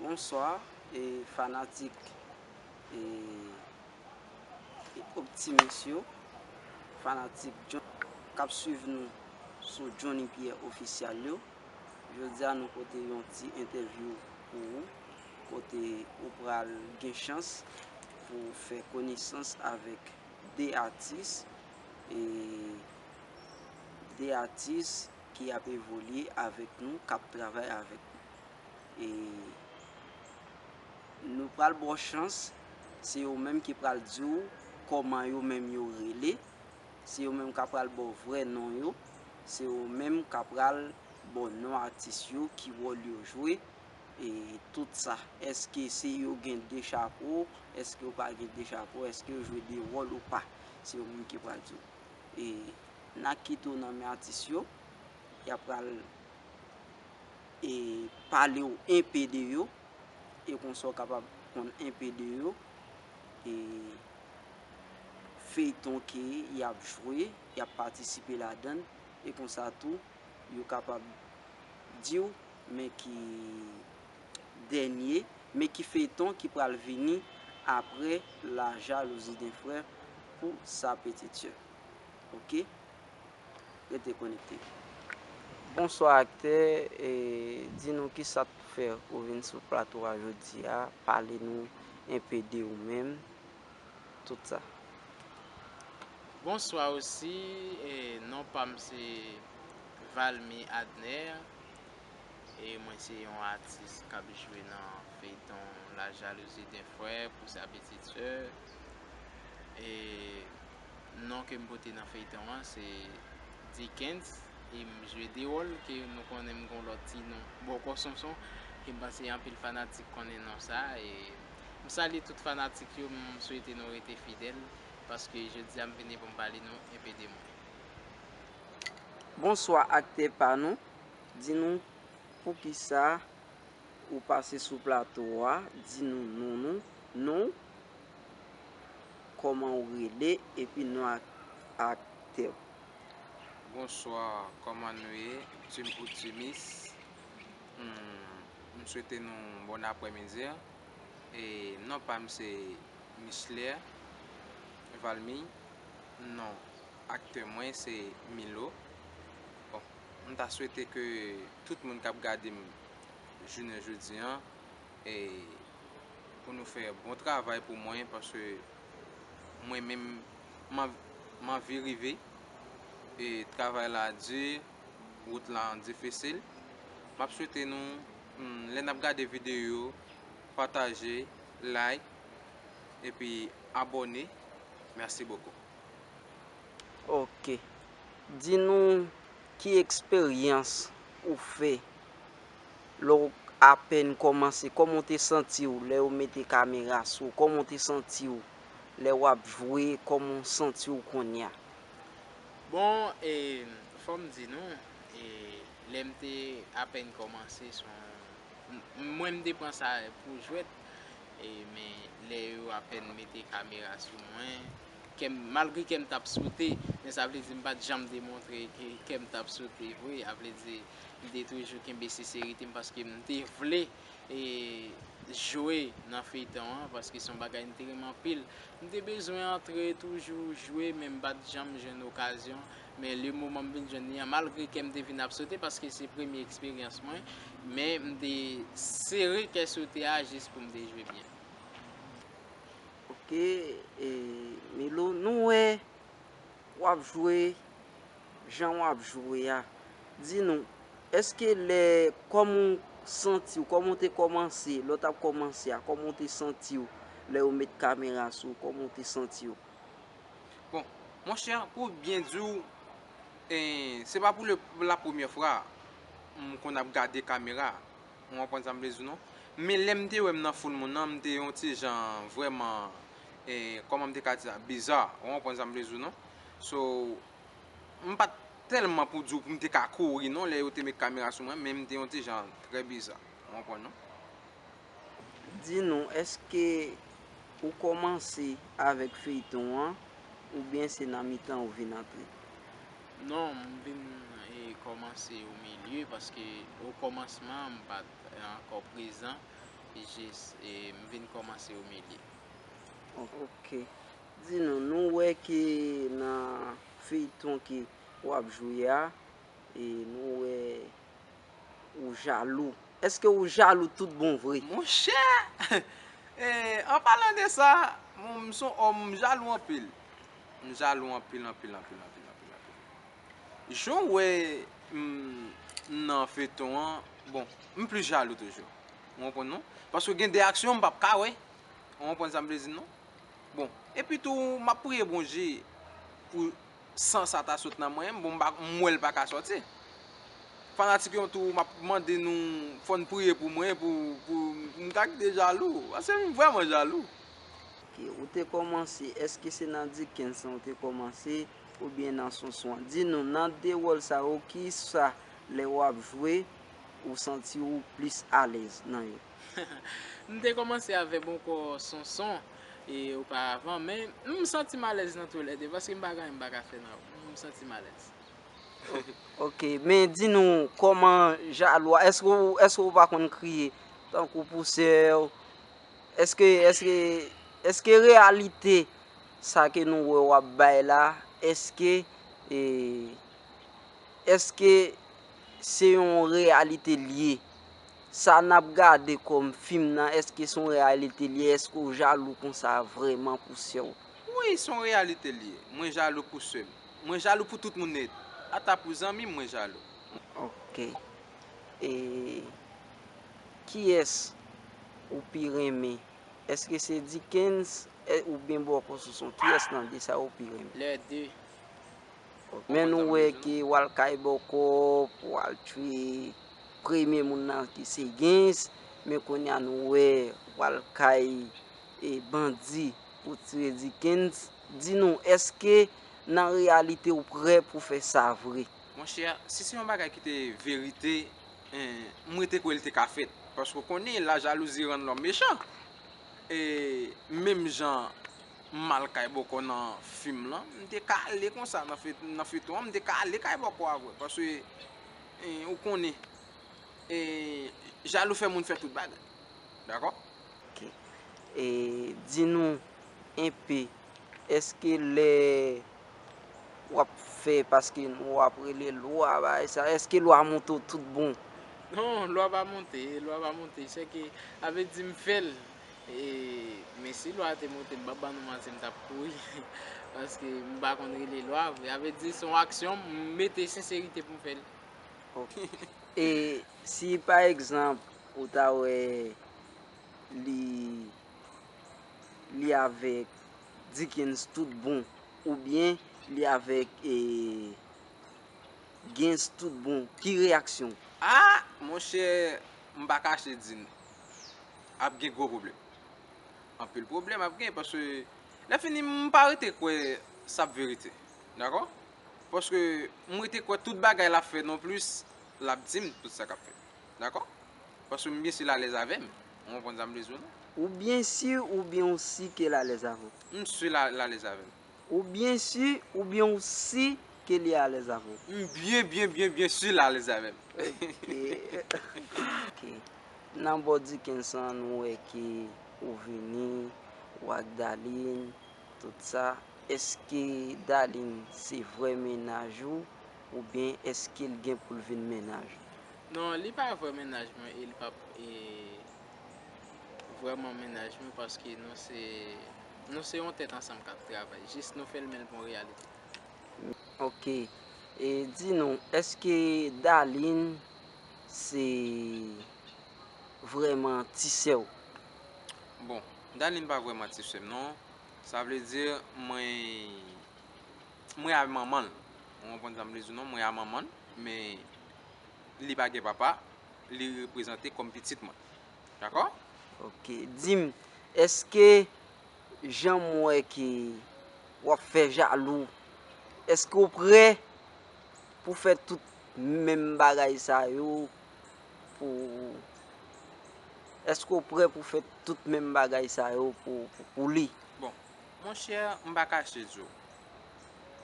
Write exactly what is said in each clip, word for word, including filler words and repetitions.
Bonswa, e, fanatik, e, e, Optimis yo, fanatik John k ap swiv nou sou Johnny Pierre Official yo. Jodi a nou pote yon ti entèvyou pou ou, kote ou pral gen chans pou fè konesans avèk de atis, e de atis ki ap evolye avèk nou, k ap travay avèk nou. E nou pral ba w chans, se yo menm ki pral di w kòman yo menm yo rele, se yo menm k ap pral ba w vrè non yo, se yo menm k ap pral ba w non atis yo, ki wòl yo jwe, e tout sa. Èske se yo gen de chapo, èske yo pa gen de chapo, èske yo jwe de wòl ou pa, se yo menm ki pral di w. E n a kite w nan men atis yo, y ap pral, e, pale w enpe de yo, e konsa w kapab konn enpe de yo, e feyton ke y ap jwe, y ap patisipe ladan l, e konsa tou, yo kapab di w men ki dènye, men ki feyton ki pral vini apre La Jalousie d'un frère pou Sa Petite Sœur. Oke? Rete konekte. Bonswa aktè, e, di nou kisa k fè ou vin sou plato a jodi a, pale nou enpe de ou menm, tout sa. Bonswa osi, e, non pa m se Valmy Adner, e mwen se yon atis k ap jwe nan feyton La Jalousie d'un frère pou Sa Petite Sœur. E non ke m pote nan feyton an se Dickens, e m jwe de wòl ke nou konnen m gon lòt ti non bòkò Sonson, ke m panse anpil fanatik konnen non sa, e m salye tout fanatik yo, m swete nou rete fidèl, paske jodi a m vini pou m pale nou enpe de mwen. Bonswa aktè pa nou, di nou poukisa ou pase sou plato a, di nou non nou, non, kòman ou rele, epi non ak-, aktè w. Bonswa, kòman nou ye? Team Optimis. Hmm, m swete nou bon aprèmidi. E non pa m se Michelet Valmy. Non aktè mwen se Milo. Bon, m ta swete ke tout moun k ap gade m jounen jodi an, e pou nou fè bon travay pou mwen, paske mwen menm, m anv-, m anvi rive, e travay la di, wout la difisil. M ap swete nou, hmm, lè n ap gade videyo, pataje, like, epi abòne. Mèsi bokou. Oke. Di nou ki eksperyans ou fè lè w apèn kòmanse, kòman w te santi w lè yo mete kamera sou w, kòman w te santi w lè w ap jwe, kòman w santi w kounye a? Bon, e, fò m di nou, e, lè m te apèn kòmanse, se yon M-, mwen, m te pran sa pou jwèt, e, men lè yo apèn mete kamera sou mwen, kè m, malgre kè m t ap sote, men sa vle di m pa t janm demontre ke kè m t ap sote vre. Sa vle di, m te toujou kenbe senserite m, paske m te vle, e, jwe nan feyton an, paske se yon bagay m te renmen anpil. M te bezwen antre toujou jwe, men m pa t janm jwenn okazyon. Men le moman m vin jwenn li an, malgre kè m te vin ap sote, paske se premye eksperyans mwen, men m te sere kè sote a jis pou m te jwe byen. Oke, e, Milo, nou wè w ap jwe, jan w ap jwe a, di nou, èske lè, kòman w santi w, kòman w te kòmanse, lè w t ap kòmanse a, kòman w te santi w, lè yo met kamera sou w, kòman w te santi w? Bon, monchè, pou byen di w, e, se pa pou le, la premyè fwa m konn ap gade kamera. Ou konprann sa m vle di w non? Men lè m te wè m nan foul moun nan, m te yon ti jan vrèman, e, kòman m te ka di sa, biza. Ou konprann sa m vle di w non? So, m pa t tèlman pou di w pou m te ka kouri non, lè yo te met kamera sou mwen, men m te yon ti jan trè biza. Ou konprann non? Di nou, èske ou kòmanse avèk feyton an, oubyen se nan mitan ou vin antre? Non, m vin, e, kòmanse o milye, paske o kòmansman, m pa t, e, ankò prezan. Jis, e, m vin kòmanse omilye. Ok. Di nou, nou wè ke nan feyton ke w ap jwe a, e nou wè ou jalou. Èske ou jalou tout bon vre? Monchè! E, an palan de sa, mwen, m se yon òm jalou anpil. M jalou anpil, anpil, anpil, anpil, anpil, anpil. Jan w wè m nan feyton an, bon, m plis jalou toujou. Ou konprann non? Paske gen de aksyon m p ap ka wè. Ou konprann sa m vle di non? Bon, epi tou, m ap priye Bondye pou san sa ta sot nan mwen, bon, m pa, m wè l pa ka sòti. Fanatik yo tou, m ap mande nou, fò n priye pou mwen, pou, pou m ka kite jalou. Paske m vrèman jalou. Ok, ou te kòmanse, èske se nan Dickens lan ou te kòmanse oubyen nan Sonson an? Di nou, nan de wòl sa yo, kisa lè w ap jwe, ou santi w plis alèz nan yo? M te kòmanse avè bòkò Sonson e oparavan, men m santi m alèz nan toulède, paske m pa gen anyen m pa ka fè nan yo. M santi m alèz. Ok, men di nou, kòman jalou a, èske w, èske w pa konn kriye tankou pousè w? Èske, èske, èske reyalite sa ke nou wè w ap bay la, èske, e, èske se yon reyalite l ye? Sa n ap gade kòm fim nan, èske se yon reyalite l ye? Èske w jalou konsa vrèman pou sè w? Wi, se yon reyalite l ye. Mwen jalou pou sè m. Mwen jalou pou tout moun nèt. Ata pou zanmi m, mwen jalou. Ok. E kiyès ou pi renmen? Èske se Dickens, e, oubyen bòkò Sonson? Kiyès nan de sa yo ou pi renmen? Lè de. Men nou wè ke w al kay bòkò pou w al tiye premye moun nan ki se Gens, men kounye a nou wè w al kay, e, bandi pou tiye Dickens. Di nou, èske nan reyalite ou prè pou fè sa vre? Monchè, si se yon bagay ki te verite, en, m rete kwè l te ka fèt. Paske w konnen lajalouzi rann lòm mechan. E menm jan m al kay bòkò nan fim lan, m te ka ale konsa nan fe, nan feyton an, m te ka ale kay bòkò a vre. Paske, e, ou konnen, e, jalou fè moun fè tout bagay. Dakò? Ok. E di nou enpe, èske lè w ap fè, paske nou w ap rele lwa bagay sa, èske lwa monte w tout bon? Non, lwa pa monte, lwa pa monte. Se ke, sa vle di m fè l. E, men si lwa te monte, m p ap ba nou manti, m t ap kouri. Paske m pa konn rele lwa vre. Sa vle di, se yon aksyon, m mete senserite pou m fè l. Ok. E si pa egzanp, ou ta wè li, li avèk Dickens tout bon, oubyen li avèk, e, Gens tout bon, ki reyaksyon w? Ah, monchè, m pa kache di n, ap gen gwo pwoblèm. Anpil pwoblèm ap gen, paske lè fini, m pa rete kwè sa ap verite. Dakò? Paske m rete kwè tout bagay l ap fè non plis, l ap di m tout sa k ap fèt. Dakò? Paske m byen si l alèz avè m. Ou konprann sa m vle di w non? Ou byen si oubyen ou si ke l alèz avè w? M si l a, l alèz avè m. Ou byen si oubyen ou si ke li alèz avè w? M byen, byen, byen, byen si l alèz avè m. Ok. Ok. Nan bò Dickens lan, nou wè ke ou vini, ou ak Darline, tout sa. Èske Darline se vrè mennaj ou, oubyen èske l gen pou l vin mennaj ou? Non, li pa vrè mennaj mwen e li p ap, e, vrèman mennaj mwen, paske nou se, nou se yon tèt ansanm k ap travay. Jis nou fè l, men l pa yon reyalite. Ok. E di nou, èske Darline se vrèman ti sè w? Bon, Darline pa vrèman ti sè m non. Sa vle di mwen, mwen a manman l. Ou konprann sa m vle di w non, mwen a manman l, men li pa gen papa, li reprezante kòm pitit mwen. Dakò? Ok. Di m, èske jan m wè ke w ap fè jalou, èske w prè pou fè tout menm bagay sa yo pou, èske w prè pou fè tout menm bagay sa yo pou, pou, pou li? Bon, monchè, m pa kache di w.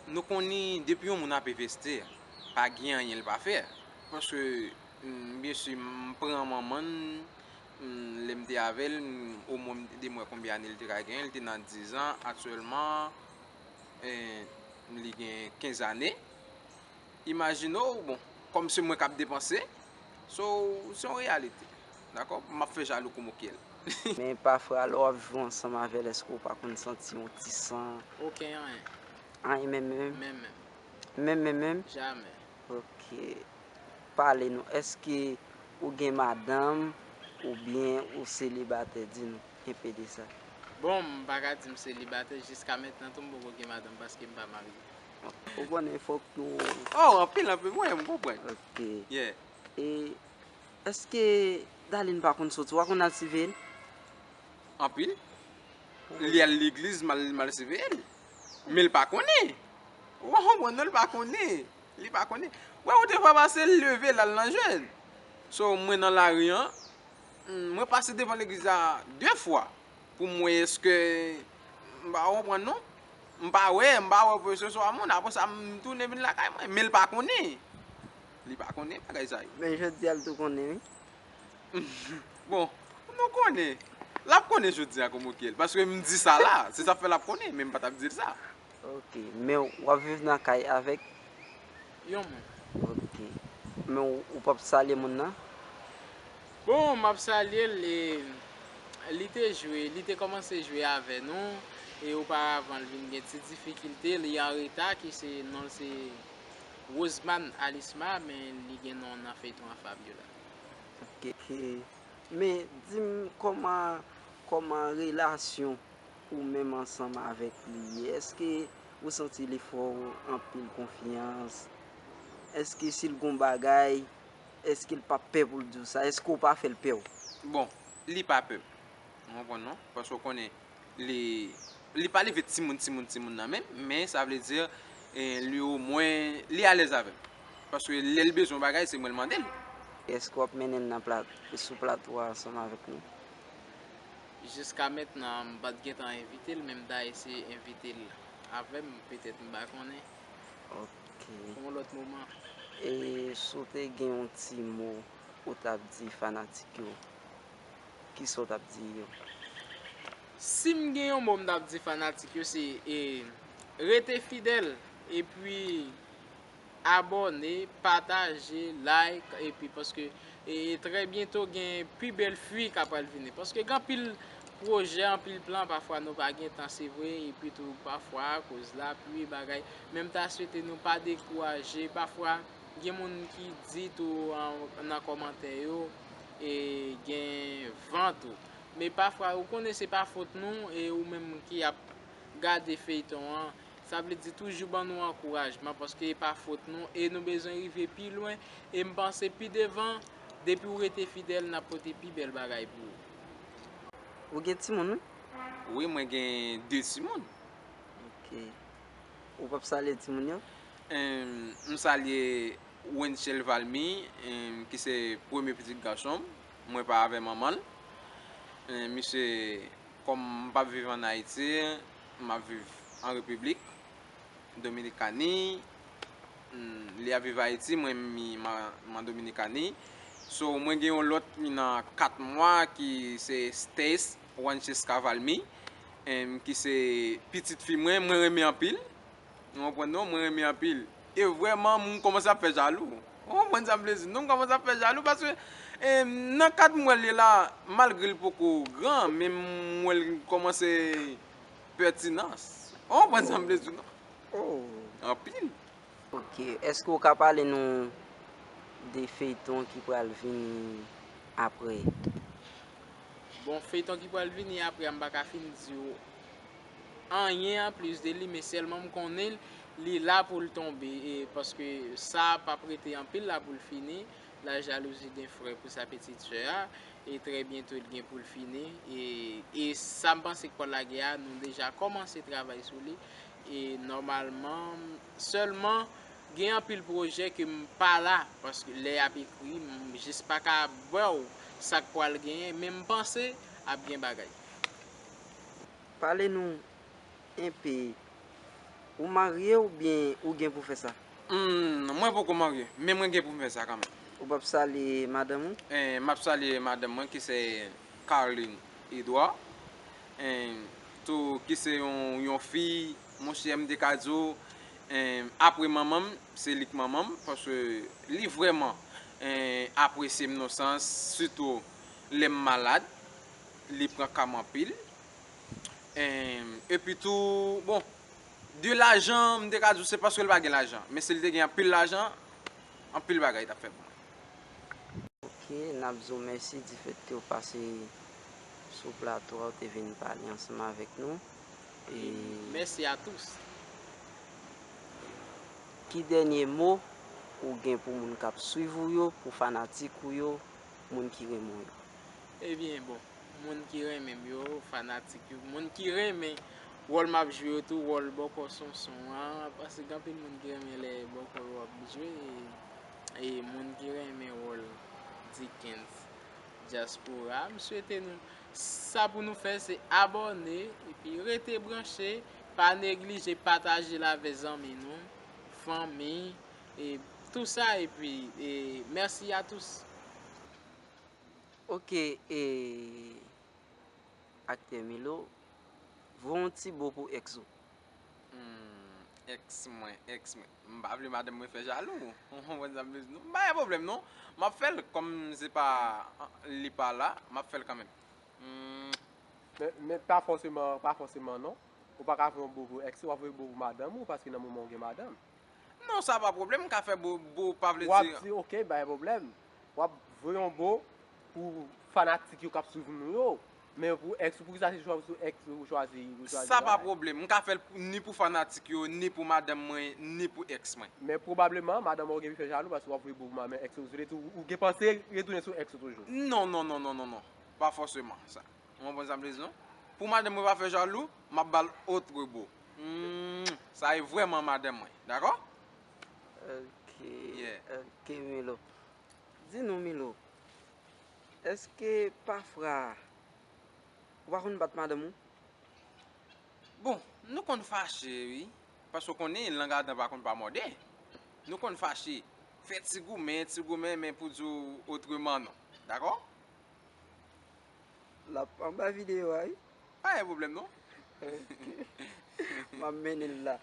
Nou konnen depi yon moun ap envesti, pa gen anyen l pa fè. Paske, m, byen si m pran manman l, Mm, lè m te avè l, mm, omwen m te mwen konbyen ane l te ka genyen, li te nan diz an, aktyèlman, eh, li gen kenz ane. Imajine w, bon, kòm se mwen k ap depanse, so, se yon reyalite. Dakò? M ap fè jalou kòm okyèl. Men pafwa, lè w ap viv ansanm avè l, èske w pa konn santi yon ti san? Okenn anyen. Anyen menm menm? Menm menm. Menm menm menm? Jamè. Ok. Pale nou, èske ou gen madanm oubyen ou selibatè? Di nou enpe de sa. Bon, m pa ka di m selibatè, jiska mentnan tou m poko gen madanm paske m pa marye. Ou konnen fòk nou... Oh, anpil, anpil, mwen, m konprann. Ok. Yeah. E èske Darline pa konn soti? Ou pa konn al siveye l? Anpil. Li al legliz, m al, m al siveye l. Men l pa konnen. Ou pa konprann non, l pa konnen. Li pa konnen. Wè, ou te fwa pase, l leve, l al nan jèn. So, mwen nan lari an, mm, mwen pase devan legliz la de fwa pou m wè èske, m pa konprann non. M pa wè, m pa wè pwofesè swa moun. Apre sa, m tounen vin lakay mwen. Men l pa konnen. Li pa konnen bagay sa yo. Men jodi a, l tou konnen, wi. Bon, nou konnen. L ap konnen jodi a kòman okyèl. Paske m di sa la, se sa k fè l ap konnen, men m pa t ap di l sa. Ok, men w ap viv nan kay avèk? Yon moun. Ok. Men w, ou p ap salye moun nan? Bon, m ap salye l, e li te jwe, li te kòmanse jwe avè nou, e oparavan l vin gen ti difikilte, li an reta, ki se, non l se Rosemane Alisma, men li gen non nan feyton an Fabiola. Ok. Men di m kòman, kòman relasyon ou menm ansanm avèk li ye? Èske ou santi li fè w anpil konfyans? Èske si l gon bagay, èske l p ap pè pou l di w sa? Èske w pa fè l pè w? Bon, li pa pè m. Ou konprann non? Paske w konnen, li, li pa leve timoun, timoun, timoun nan menm, men sa vle di, eh, li omwen, li alèz avè m. Paske lè l bezwen yon bagay, se mwen l mande l. Èske w ap mennen l nan plat-, sou plato a ansanm avèk nou? Jiska mentnan, m pa t gentan envite l, men m ta eseye envite l avè m, petèt m pa konnen. Ok. Pou yon lòt moman. E si w te gen yon ti mo ou t ap di fanatik yo, kisa w t ap di yo? Si m gen yon mo m t ap di fanatik yo, se, e, rete fidèl, epi abòne, pataje, like, epi paske, e, e, trè byento gen pi bèl fwi k ap pral vini. Paske gen anpil pwojè, anpil plan, pafwa nou pa gen tan, se vre, epi tou pafwa akoz lapli, bagay. Men m ta swete nou pa dekouraje, pafwa gen moun ki di tou an, nan kòmantè yo, e, gen van tou. Men pafwa, ou konnen se pa fòt nou, e ou menm ki ap gade feyton an, sa vle di toujou ban nou ankourajman, paske e pa fòt nou, e nou bezwen rive pi lwen, e m panse pi devan, depi w rete fidèl, n ap pote pi bèl bagay pou ou. Ou gen timoun, wi? Wi, mwen gen de timoun. Ok. Ou p ap salye timoun yo? Em, m salye Wenchel Valmy, em, ki se premye pitit gason m. Mwen pa avè manman l. Em, misye, kòm m p ap viv ann Ayiti, m ap viv an Repiblik Dominikani. Mm, li ap viv Ayiti, mwen, mi, ma, m an Dominikani. So, mwen gen yon lòt, li nan kat mwa, ki se Stace Wancheska Valmy, em, ki se pitit fi mwen, mwen renmen anpil. Ou konprann non? Mwen renmen anpil. E vrèman, m kòmanse ap fè jalou. Ou konprann sa m vle di? Non, m kòmanse ap fè jalou paske, em, nan kad m wè l ye la, malgre l poko gran, men m wè l kòmanse pètinans. Ou konprann sa m vle di non? Oh. Anpil. Ok. Èske w ka pale nou de feyton ki pral vini apre? Bon, feyton ki pral vini apre a, m pa ka fin di w anyen anplis de li, men sèlman m konnen l, li la pou l tonbe, e paske sa p ap rete anpil la pou l fini. Lajalouzi gen frè pou sa pitit sè a, e trè byento l gen pou l fini, e, e sa m panse k pral lage a, nou deja kòmanse travay sou li, e nòmalman, sèlman, gen anpil pwojè ke m pa la, paske lè y ap ekri, m jis pa ka ba w sa k pral genyen, men m panse ap gen bagay. Pale nou enpe, ou marye oubyen ou gen pou fè sa? Hmm, mwen poko marye, men mwen gen pou m fè sa kanmenm. Ou p ap salye madanm ou? Eh, m ap salye madanm mwen ki se Carline Edouard. Eh, tou ki se yon, yon fi, monchè, m te ka di w, eh, apre manman m, se li k manman m, paske li vrèman, eh, apresye m nan sans, sitou lè m malad, li pran ka m anpil. Eh, epi tou, bon, de lajan, m te ka di w se paske l pa gen lajan, men si l te gen anpil lajan, anpil bagay t ap fè pou mwen. Ok, n ap di w mèsi difèt ke w pase sou plato a, w te vin pale ansanm avèk nou. E mèsi a tous. Ki dènye mo ou gen pou moun k ap swiv ou yo, pou fanatik ou yo, moun ki renmen w yo? Ebyen, bon, moun ki renmen m yo, fanatik yo, moun ki renmen wòl m ap jwe yo tou, wòl bòkò Sonson an, paske gen anpil moun ki renmen lè bòkò yo ap jwe, e, e moun ki renmen wòl Dickens, dyaspora, m swete nou, sa pou nou fè, se abòne, epi rete branche, pa neglije pataje l avè zanmi nou, fanmi, e tou sa, epi, e mèsi a tous. Ok, e aktè Milo, voye yon ti bo pou èks ou. Hmm, èks mwen, èks mwen. M pa vle madanm mwen fè jalou. Ou konprann sa m vle di non? M pa gen pwoblèm non. M ap fè l, kòm se pa, li pa la, m ap fè l kanmenm. Hmm. Men, men pa fòseman, pa fòseman non. Ou pa ka voye yon bo pou èks ou, w ap voye bo pou madanm ou, paske nan moman ou gen madanm. Non, sa pa pwoblèm, m ka fè bo, bo pa vle di. W ap di, ok, pa gen pwoblèm. W ap voye yon bo pou fanatik yo k ap swiv nou yo. Men pou èks ou, poukisa se chwa-, sou èks ou chwazi, ou chwazi? Sa pa pwoblèm, m ka fè l ni pou fanatik yo, ni pou madanm mwen, ni pou èks mwen. Men pwobableman, madanm ou gen pou fè jalou, paske w ap voye bo pou madanm èks ou. Ou vle tou, ou gen panse retounen sou èks ou toujou? Non, non, non, non, non, non. Pa fòseman, sa. Ou konprann sa m vle di non? Pou madanm mwen pa fè jalou, m ap ba l otre bo. Hmm, sa e vrèman madanm mwen, dakò? Ok, yeah, ok, Milo. Di nou, Milo, èske pafwa ou pa konn bat madanm ou? Bon, nou konn fache, wi. Paske w konnen, lang a dan pa konn pa mòde. Nou konn fache. Fè ti goumen, ti goumen, men pou di w otreman non. Dakò? L ap anba videyo a, wi. Pa gen pwoblèm, non. Ok. M ap mennen l la.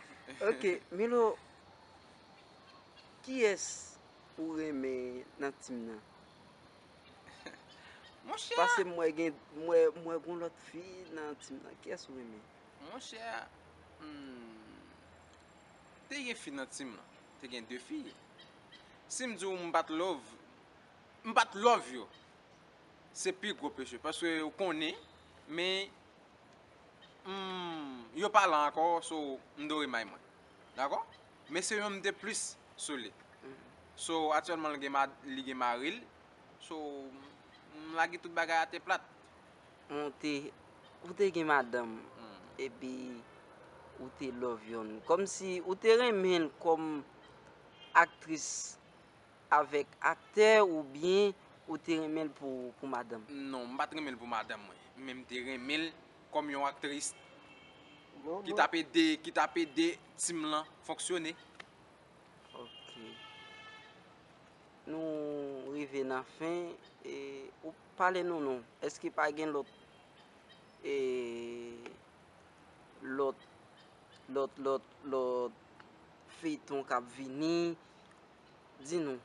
Ok, Milo, kiyès ou renmen nan tim nan? Monchè. Paske m wè gen, m wè, m wè gon lòt fi nan tim nan. Kiyès ou renmen? Monchè, hmm, te gen fi nan tim lan. Te gen de fi. Si m di w m bat love, m bat love yo. Se pi gwo peche. Paske ou konnen, men, hmm, yo pa la ankò, so, m dwe remay mwen. Dakò? Men se yon m te plis sou li. So, aktyèlman, li gen ma-, li gen mari l. So, m lage tout bagay atè plat. Ou te, ou te gen madanm, hmm, epi ou te love yonn. Kòmsi ou te renmen l kòm aktris avèk aktè oubyen ou te renmen l pou, pou madanm? Non, m pa t renmen l pou madanm mwen. Men m te renmen l kòm yon aktris ki t ap ede, ki t ap ede tim lan fonksyone. Ok. Nou rive nan fen. E, ou pale nou non. Èske pa gen lòt, e, lòt, lòt, lòt, lòt feyton k ap vini? Di nou.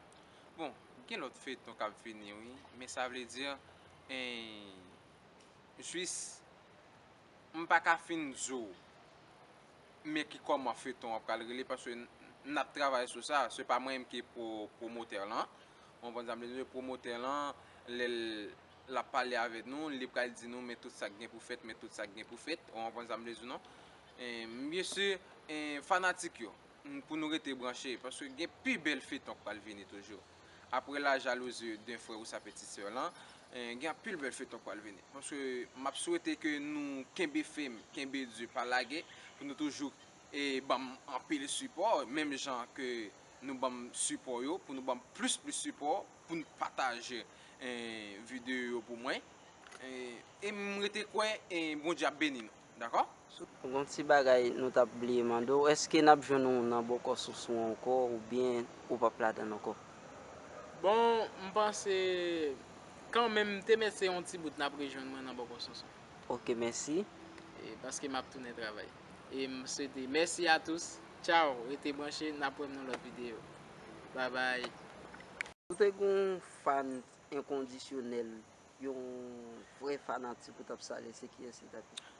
Bon, gen lòt feyton k ap vini, wi. Men sa vle di, en, jis, m pa ka fin di w men ki kòman feyton an pral rele, paske n, n ap travay sou sa. Se pa mwen menm ki pwo-, pwomotè lan. Ou konprann sa m vle di? Pwomotè lan, lè l, l ap pale avèk nou, li pral di nou men tout sa k gen pou fèt, men tout sa k gen pou fèt. Ou konprann sa m vle di non? E, byen si, e, fanatik yo, pou nou rete branche, paske gen pi bèl feyton k pral vini toujou. Apre La jalousie d'un frère ou sa petite sœur lan, eh, gen anpil bèl feyton k pral vini. Paske m ap swete ke nou kenbe fèm, kenbe di, pa lage, pou nou toujou, eh, ban m anpil sipò, menm jan ke nou ban m sipò yo, pou nou ban m plis, plis sipò, pou n pataje, eh, videyo yo pou mwen. E, e m rete kwè, e Bondye ap beni nou. Dakò? Gon ti bagay nou t ap bliye mande w, èske n ap jwenn ou nan Bòkò Sonson ankò oubyen ou p ap ladan l ankò? Bon, m panse kanmenm, m te mèt se yon ti bout n ap rejwenn mwen nan Bòkò Sonson. Ok, mèsi. E paske m ap tounen travay. E m swete mèsi a tous. Tchao, rete branche, n ap wè m nan lòt videyo. Babay. Ou te gen yon fan enkondisyonèl, yon vrè fanatik ou t ap salye, se kiyès li t ap ye?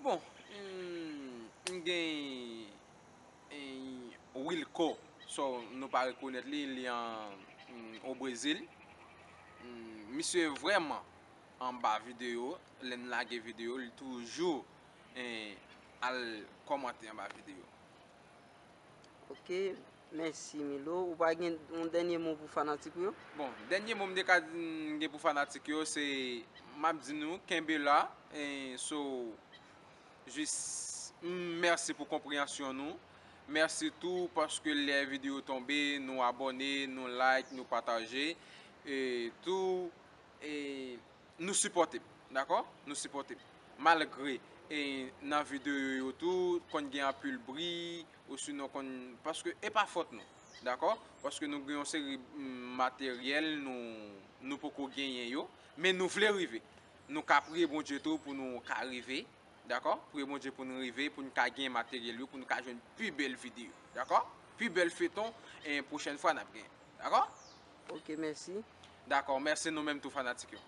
Bon, mm, m gen eh, Wilco, so nou pa rekonèt li, li an mm, o Brezil. Mm, misye vrèman anba videyo, lè n lage videyo, li toujou eh, al kòmante anba videyo. Ok, mèsi Milo. Ou pa gen yon dènye mo pou fanatik ou yo? Bon, dènye mo m te ka di- m gen pou fanatik yo, se m ap di nou, kenbe la, eh, so, jis mm, mèsi pou konpreyansyon nou. Mèsi tou paske lè videyo tonbe, nou abòne, nou like, nou pataje. E tou, e nou sipòte m, dakò? Nou sipòte m. Malgre e nan videyo yo tou, konn gen anpil bri, osinon konn, paske e pa fòt nou, dakò? Paske nou gen yon seri mm, materyèl nou, nou poko genyen yo, men nou vle rive. Nou ka priye Bondye tou pou nou ka rive, dakò? Priye Bondye pou nou rive, pou nou ka gen materyèl yo, pou nou ka jwenn pi bèl videyo, dakò? Pi bèl feyton, e pwochèn fwa n ap gen, dakò? Ok, mèsi. Dakò, mèsi nou menm tou fanatik yo.